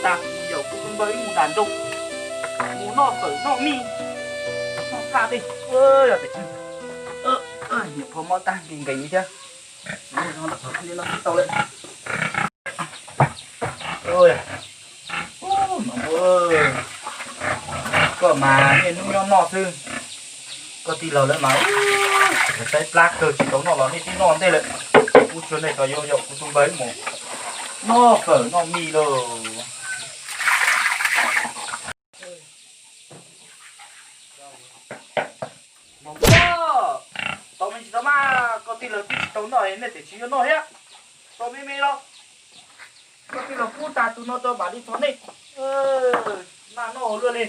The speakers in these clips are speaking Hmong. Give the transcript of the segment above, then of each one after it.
Tas mus yaum kuv tus npawg wb mus nram nroog, mus noj fawm noj mij, noj tshaj tej. Yog tias nyuam qhuav mob tag nkees nkees li thiab. Tau lawm. Koj mas niaj hnub nyob noj xwb. Koj tij laug lawv mas saib plab kawg tsis tau noj los nej twb noj ntej lawm. Kuv tsuas nej tau yuav yaum kuv tus npawg wb mus noj fawm noj mij lauj. Tau me ntsis tau mas, koj tij laug twb tsis tau noj nej tiam sis yuav noj thiab. Tau me me los, koj tij laug pub tas tus no rau mam li txog nej. Naj noj luaj li.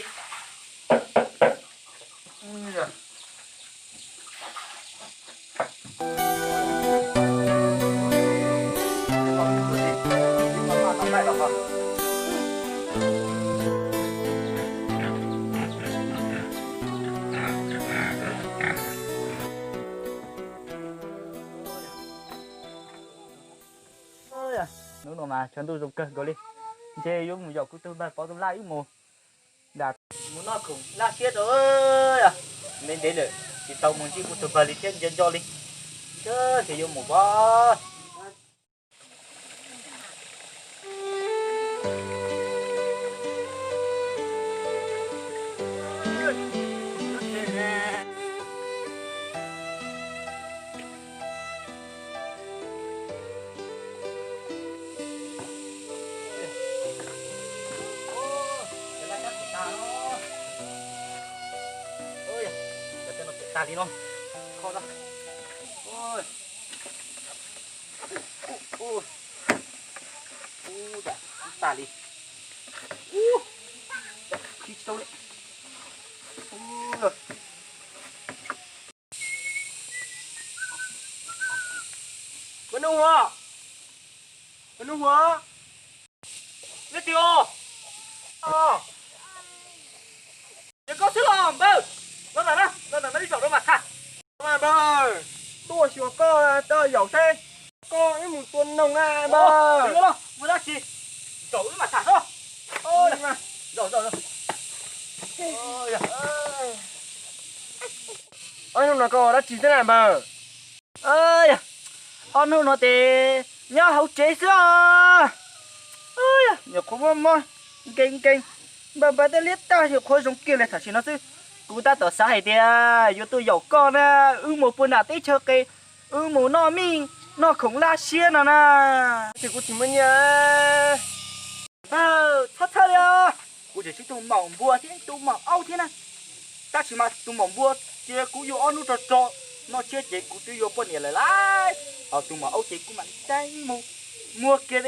Hnub no mas tshav ntuj zoo kawg nkaus li, ntshe yuav mus yaum kuv tus npawg Pov tus laj wb mus nram, mus noj khoom laj siab rau. Ntev ntev lawm tsis tau mus ntsib kuv tus npawg li thiab, nco nco li. Ntshe yuav mus pab. Tag li no. Kho no. Ub, ub, ub, ub, tas li. Ub, khib tsis tau li. Ub. Koj nug hua, koj nug hua. Leej twg os? Yog koj xwb los npawg? Los ntawm no, los ntawm no ib zaug rau mam tham. Npawg, tuaj xyuas koj, tuaj yaum seb koj wb mus tua noog na npawg. Muaj dab tsi zaum wb mam tham xwb. Zaum, zaum, zaum. Ob hnub no koj ua dab tsi thiab na npawg? Ob hnub no ces nyob hauv tsev xwb os. Nyuam qhuav mob mob nkees nkees, npaj npaj tej liab tag nyuam qhuav zoo kiag li tam sim no xwb. Kuv tab tom xav hais tias yuav tuaj yaum koj na, wb mus puag nram teb chaws qes, wb mus noj mij noj khoom laj siab no na. Ces kuv tsis muaj nyiaj. Txhob txhawj li os, kuv tseem tshuav tus maum npua thiab tus maum aub thiab na. Tab sis mas tus maum npua ces kuv yuav ob hnub rog rog, noj tshiab ces kuv twb yuav poj niam lawm lauj. Ho tus maum aub ces kuv mam li muag kiag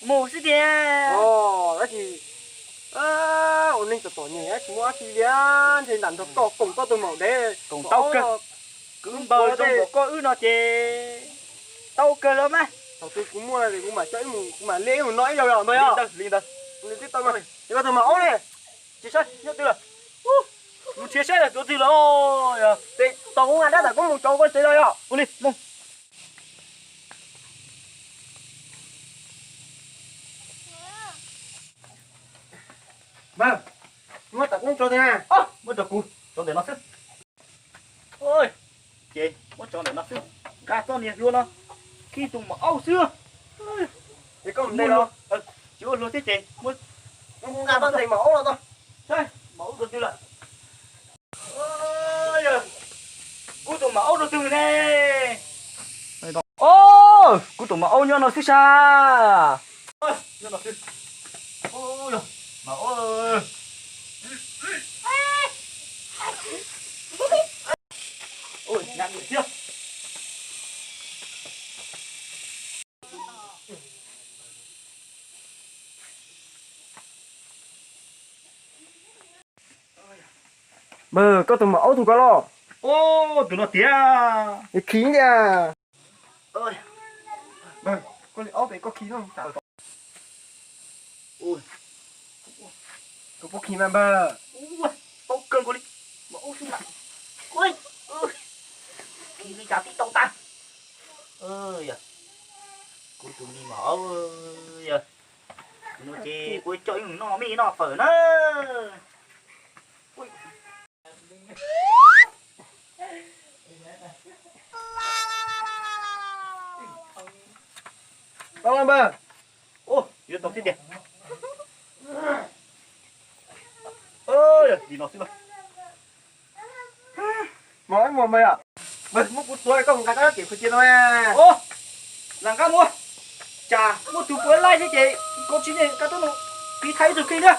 mus xwb tiag. Tab sis ua neeg txom txom nyem tsis muaj dab tsi li, ntshe nram nrog koj koom koj tus maum dev koom tau kawg. Kwv npawg zoo npaum koj wb no ces tau kawg los mas. Thaum twg kuv muaj kuv mam coj wb mus, kuv mam li wb mus noj ib zaug os npawg. Li ntawd, li ntawd. Ces koj tus maum aub ne? Tsis saib nyob twg lawm. Mus nrhiav saib lawm tuav twg lawm. Ces tos kuv nqa dab tawm kuv mus tso koj tsev los yog ua li mus. Npawg, muab tawm kuv tso twg na? Muab rau kuv, tso ntawm no xwb. Ces muab tso ntawm no xwb, nqa txoj niag hlua no khib tus maum aub xwb. Es koj mus ntej los? Tsis ua hlua thiab ces muab nqa txoj niag maum aub los tau. Saib maum aub rau twg lawm. Kuv tus maum aub rau twg ne? Kuv tus maum aub nyob no xwb sas. Nyob no xwb. Maum aub. Ui, nag nws thiab. Npawg, koj tus maum aub tug ko los? Ub, tus no tiag. Khiv tiag. Npawg, koj li aub tes koj khi no. Tus puas khi mas npawg? Ub, tau kawg nkaus li. Maum aub xwb na. Khi li cas tib tau tag. Yog kuv tus me maum aub yog. Ces kuv coj ib noj mij noj fawm na. Tau npawg. Yuav tau thiab tiag. Li no xwb. Mos ib muag npawg yom. Npawg, muab kuv tuav koj mus nqa kab tiam khuv cia no. Lam nqa mus. Tsam muaj tus puav laij thiab ces koj tsis nqa tuaj no, piv thaiv ib tug kheej thiab.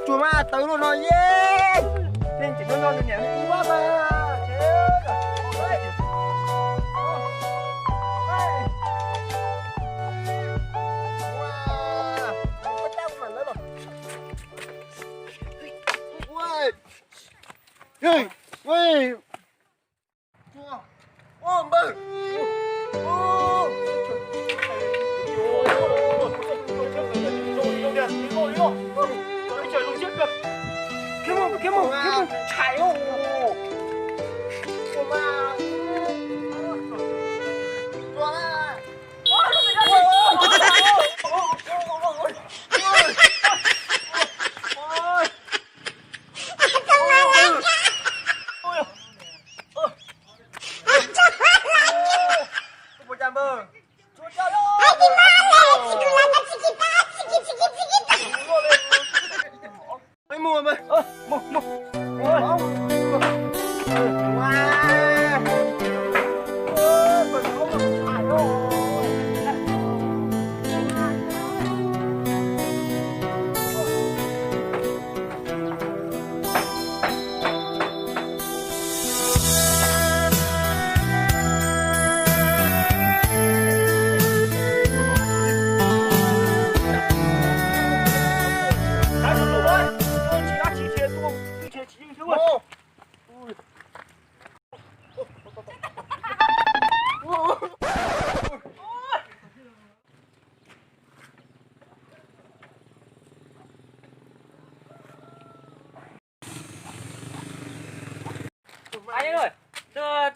Tsuag mas tawv luaj no yeej. Neeg tseem nyob nyob nws niam nws txiv ua mas.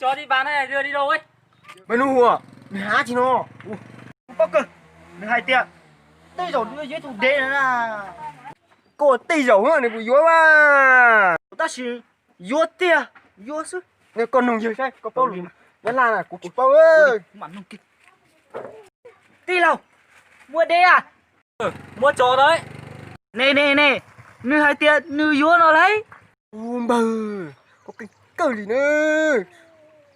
Cov ti pas na, di lawm. Maiv Nuj Huas, nws hais dab tsi no? Kuv paub kawg, nws hais tias tej zaum nws yuav ib tug dev na. Koj tej zaum nws kuj yuav mas. Tab sis yuav tiag, yuav xwb. Koj nug yawg saib, koj paub lus Nyab Laj na, kuv tsis paub. Tij laug, muaj dev a? Muaj tsov lawm. Ne ne ne, nws hais tias nws yuav no lauj. Ua npawg, koj keej kawg li na.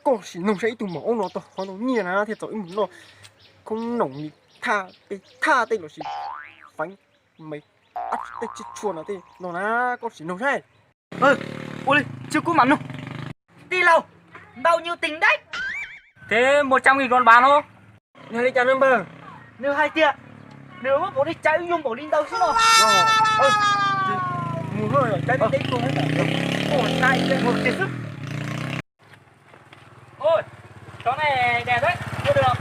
Koj sim nug saib ib tug maum aub no tau qhov ntau nyiaj na thiaj txaus ib mus noj khoob noom li thaj tej, thaj tej los sis feev me ab tej tsiaj tshua no tej no na, koj sim nug saib. Ua li, tsis kuv mam nug. Tij laug, ntau nyuj tees dab? Thế một trăm nghìn con bán không? Nws hais li cas no npawg? Nws hais tias nws muab npaum li cas yuav npaum li ntawd xwb no. Mus, mus teb tuaj, mus kiag xwb. Ôi, chó này đẹp đấy, mua được không?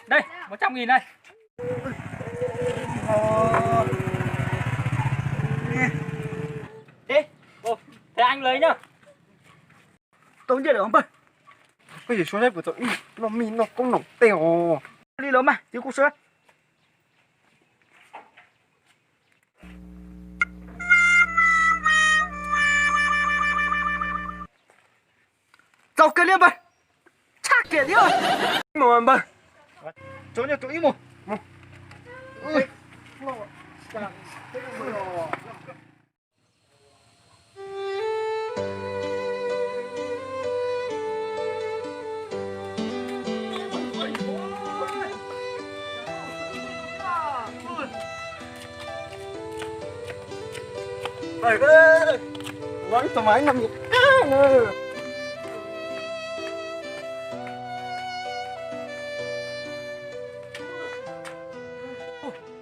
Đây, một trăm nghìn đây. Ê, ồ, thế anh lấy nhá. Tau nyiaj lawm npawg. Koj yawm suav saib puas tau ib noj mij noj koob noom tej os. Li los mas, ces kuv sawv. Txaus kawg li npawg. Tshaj kiag thiab. Mus npawg. Tso nyiaj rau ib mus. Mus.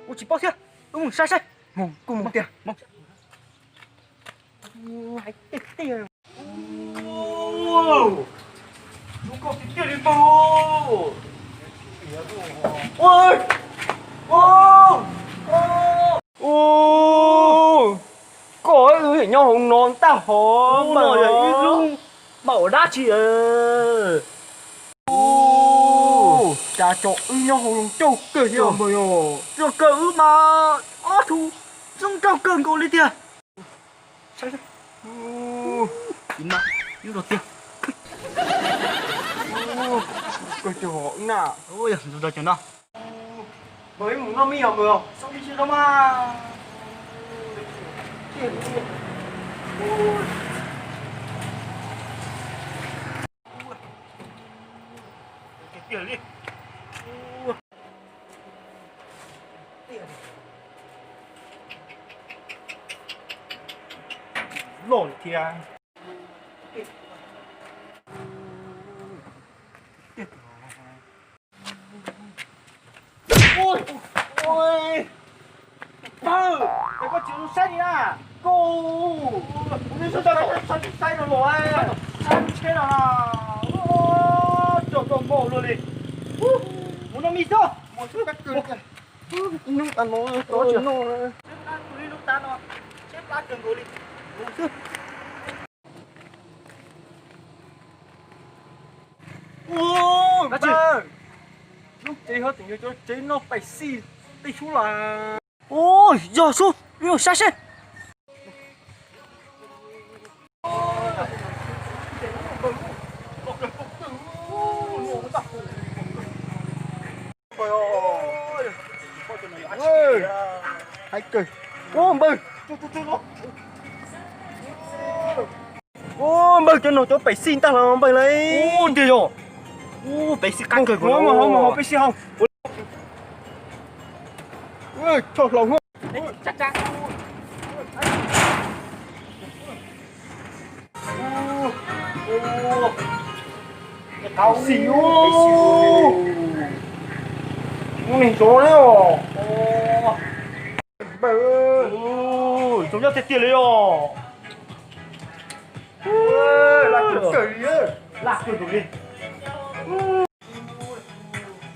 Kuv tsis paub thiab, wb mus saib saib. Kuv mus tiag. Ua, koj wb nyob hauv no tag hov. Ua, cas tso wb nyob hauv no cauj kawg thiab. Tso kawg wb mas ob tug zoo nraug kawg nkaus li tiag. Tiag, kawg cov na. Mus noj mij os, mus xoob mij sib zoo mas. Loj thiab. Ua, ua, pawg, es koj tsis saib li na, koj, kuv twb tsis tau saib no los, saib lub tsheb no, coj tau npaum luaj li. Mus noj mij xwb. Ib hnub tas no, ib hnub tas no, tsheb plab kawg nkaus li. Ua, lub tsev hov tseem yog cov tsev noj pais xij tej sub las. Ua, yog sub, wb mus saib seb. Hais kawg. Ua npawg, ua npawg, cov no cov pem xij ntag los npawg lauj. Ua tiag yog, ua pem xij qab kawg nkaus. Pem xij hauv. Choj hlau hua. Xij, ua neeg zov na. Npawg, zoo nyob tiag tiag li os. Laj kawg li.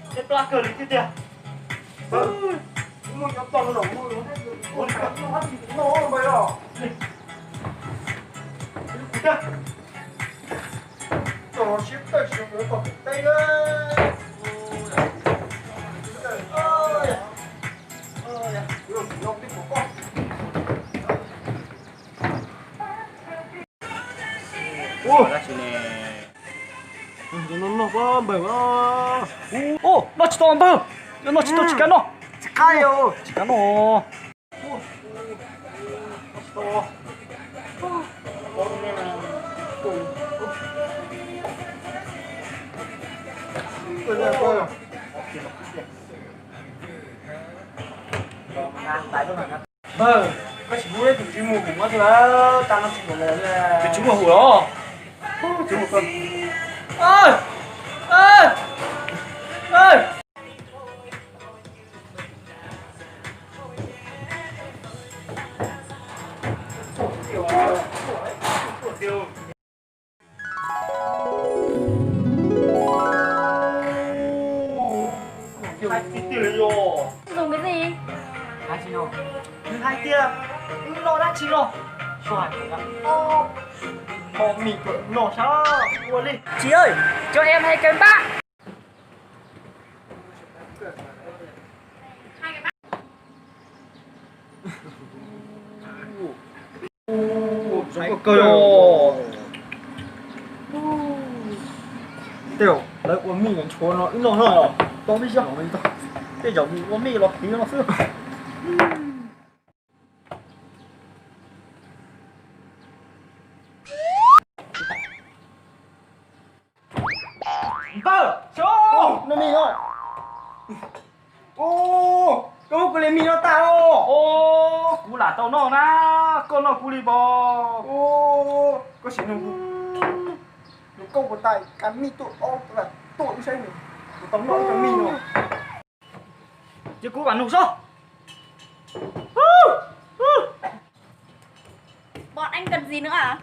Tsheb plab kawg li thiab tiag. Ua, no noj npawg. Ua, noj tsis tau npawg, noj tsis tau, tsis kav noj. Tsis kav noj. Npawg, koj tsis hu tus tsis muaj hum no xwb lawm, tas no tsis muaj hum los. Hais tiag tiag li os. Dùng cái gì? Hais tsis no. Nws hais tias wb noj dab tsi no? Suav hais tias noj mis kom noj sab ua li. Chị ơi, cho em hai cái bát. Kawg. Tej zaum lawv ua mij ntshuav no wb noj no los tau ib zaj hauv li ntag. Tej zaum nws ua mij los tiv no xwb. Noj mij no. Ub, koj muab kuv li mij no tag os. Ub, kuv lam tau noj na, koj noj kuv li pov. Ub, koj sim nug kuv, nug koj puas tau ka mij tuaj ob txhab tuaj wb saib nws, kuv tau noj ib co mij no. Ces kuv vam nug sob. Bọn anh cần gì nữa à?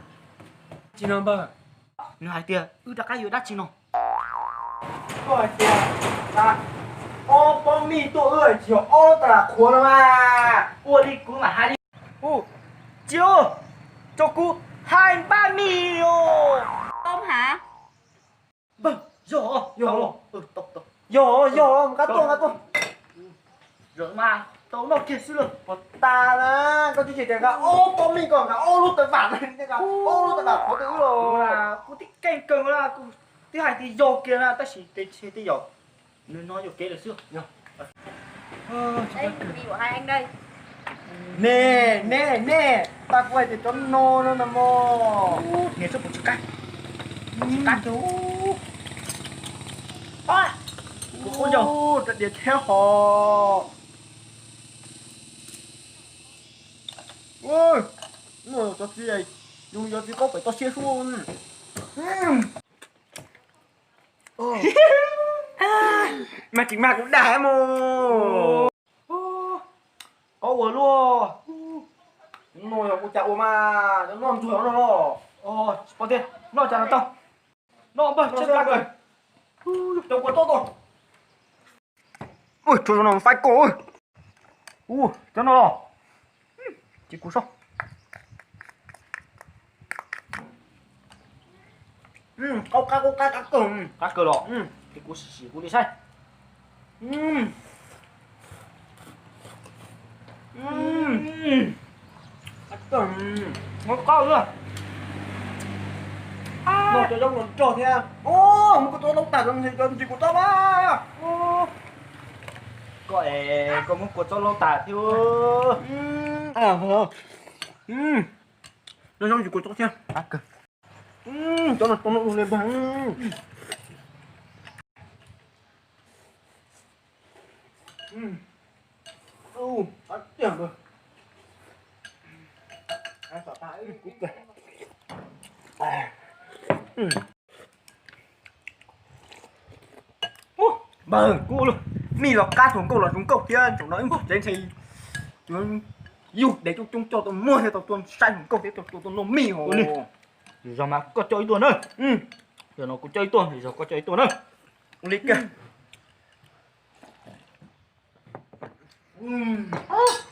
Tsis no npawg, nws hais tias wb rov qab yuav dab tsi no. Koj hais tias ob pob mij tuaj wb tsis yog ob txhab qhuav no mas. Ua li kuv mam hais li. Ub, tsis, tso kuv hai bát mì os. Tôm hả? Npawg, yog, yog, yog, yog, mus qab tuaj, qab tuaj. Mas tau noj kiag xwb lauj. Puas tas na, koj twb tsis tias nqa ob pob mij, koj nqa ob lub taw vam, nqa ob lub taw vam qhuav rau wb los. Kuv tib keej kawg na, kuv twb hais tias yog kiag na tab sis tej tej yog, nws no yuam kev lawm xwb. Ê, mì của hai anh đây. Nej, nej, nej, tag kuv hais tias cov no no na mog. Niag tsob puas tsis qab, tsis qab. Kuv qhuav yog rau diav thiab hos. Ua, cov txiv, zoo cov txiv qaub pem toj siab suab. Mas tsis mag kuv dag mus. Qaub ua luaj. No yog ua cas ua mas noj ntsuag no los. Tsis pom tiag, noj cas no tau. Noj npawg, tshaib plab kawg. Cov kua txob tuaj. Ua, cov no faib koj. Ua, cov no los. Ces kuv so. Qaub qab, qaub qab, qab kawg. Qab kawg los. Ces kuv sim sim kuv li saib. Qab kawg. Qaub qab. Noj cov zaub no nrog thiab. Muab kua txob laub tag, cov ntsis kua txob mas. Koj es koj muab kua txob laub tag thiab. Cov zaub ntsis kua txob thiab. Cov no tau noj li npawg. Npawg, kuv luag mij los qab, hluas nkauj los zoo nkauj thiab, tsaum no ib ntsis tsev ntshe yug dev coob coob coj tuaj muag thiab tau tuaj saib hluas nkauj thiab tau tuaj noj mij os. Zog mas koj coj ib tuaj na. Zog no kuv coj ib tuaj, zog koj coj ib tuaj na. Ua li kawg.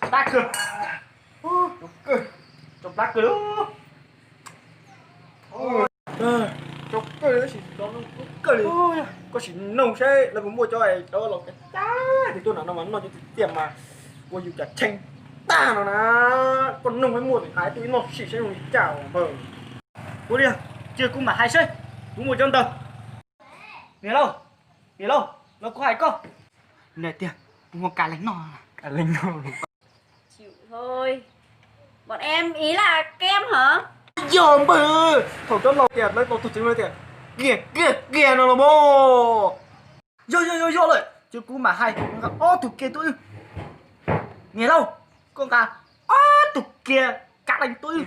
Plab kawg. Tsau plab kawg li. Tsau kawg li, tab sis koj sim noog saib lawv puas muaj cov, cov laus cab cab tias tuaj nram no mas noj cov tiag tiag mas ua yus cas tsheej tag no na. Koj noog saib muaj tus hais tuaj ib noj sim saib zoo li cas npawg. Ua li, cia kuv mam hais saib, kuv muaj cov ntawd. Niam laus, niam laus, los kuv hais koj. Nws tias puas muaj kas lees noj. Chịu thôi. Bọn em ý là kem hả? Yog npawg, thaum cov laus tias lawv tau tug txiv tias kiag kiag kiag no los mas. Yog yog yog yog lawm, ces kuv mam hais nqa ob tug kiag tuaj wb. Niam laus, koj nqa ob tug kiag kas lees tuaj wb.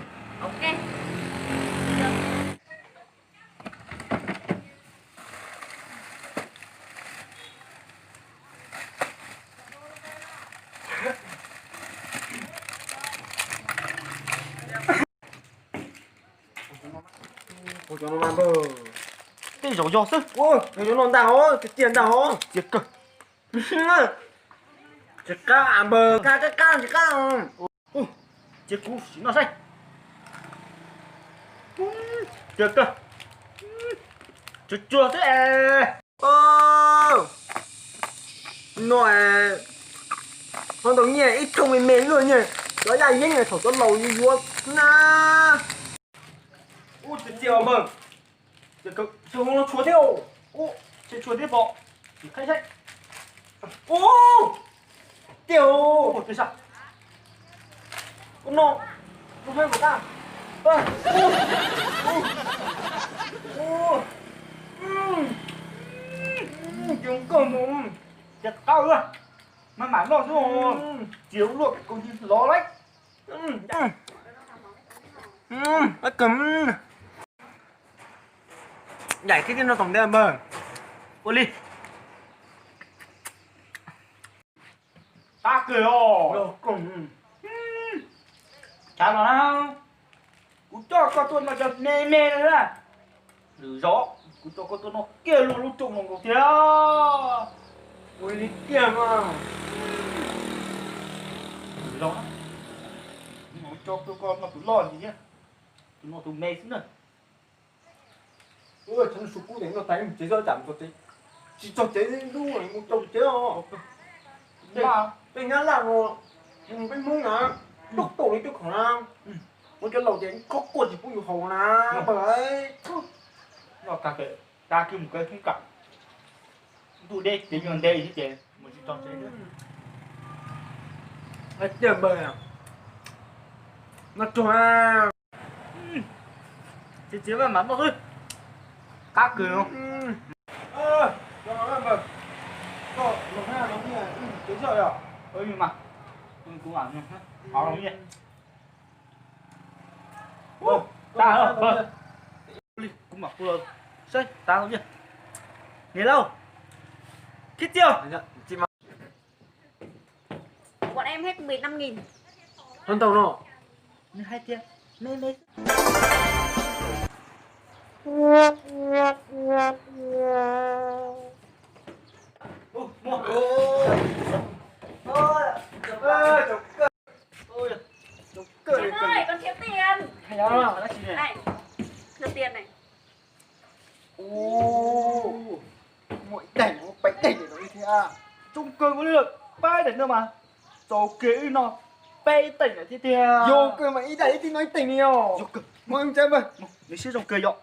Tej zaum yog xwb. Cov no ntag hov, tiag tiag ntag hov. Tiag kawg. Tsis qab npawg, qab qab qab tsis qab. Ces kuv sim noj saib. Tiag kawg. Tsuag tsuag xwb es. No, ho ntau nyiaj ib thooj me me luaj nyiaj, cov yaj yeeb thaum cov laus yuav yuav na. Ub, tiag tiag npawg. Tshuav thiab, tshuav thiab pom. Sim qhib saib. Ub, tiag, tiag sas. Ub no, ub, ub, ub. Ces koj mus, ces qab ua, maj mam noj xwb, txiv luaj kuv lov lawm. Yaim thiab thiab no tom ntej npawg. Ua li. Qab kawg os. Thav los na, kuv coj koj tuaj no cov me me na. Lwm zaus kuv coj koj tuaj noj kiag luag lub rooj no nkaus thiab. Ua li kiag mas. Lwm zaus na, kuv coj tuaj koj noj tus loj ntxiv thiab, tus no tus me xwb na. Ua tsav no su kub ces noj tas mus tsev xwb, tsam mus txog tsev, tsis txog tsev lub mus rau tsev os. Tej nyab laj no, peb Hmoob na, tub tau li tub khoom na, ua cov laus ces khob quaj tsis pub yus haus na, npawg. Noj tag, tag kis mus kaw thoob kam, ntuj deb ces nyuag nte xwb ces mus tsis txog tsev. Tiag npawg, noj tsuag. Txiv txiv maj mam noj xwb. Qab kawg. Kuv mam hu saib tas los niam lauj, khib txiaj. Bọn em hết mười lăm nghìn. Ntau no. Nws hais tias me me. Ôi, con thiếu tiền. Hay đó, nó chỉ này. Này, thiếu tiền này. Ồ, muaj ib daim, muaj peb daim no thiab. Coob kawg li, peb daim no mas. Txaus kiag wb noj peb teem lawm thiab tiag. Yog kawg mas ib daim ib tib no ib teem li os. Yog kawg. Muaj ib tsab npawg. Nws siab zoo kawg yom.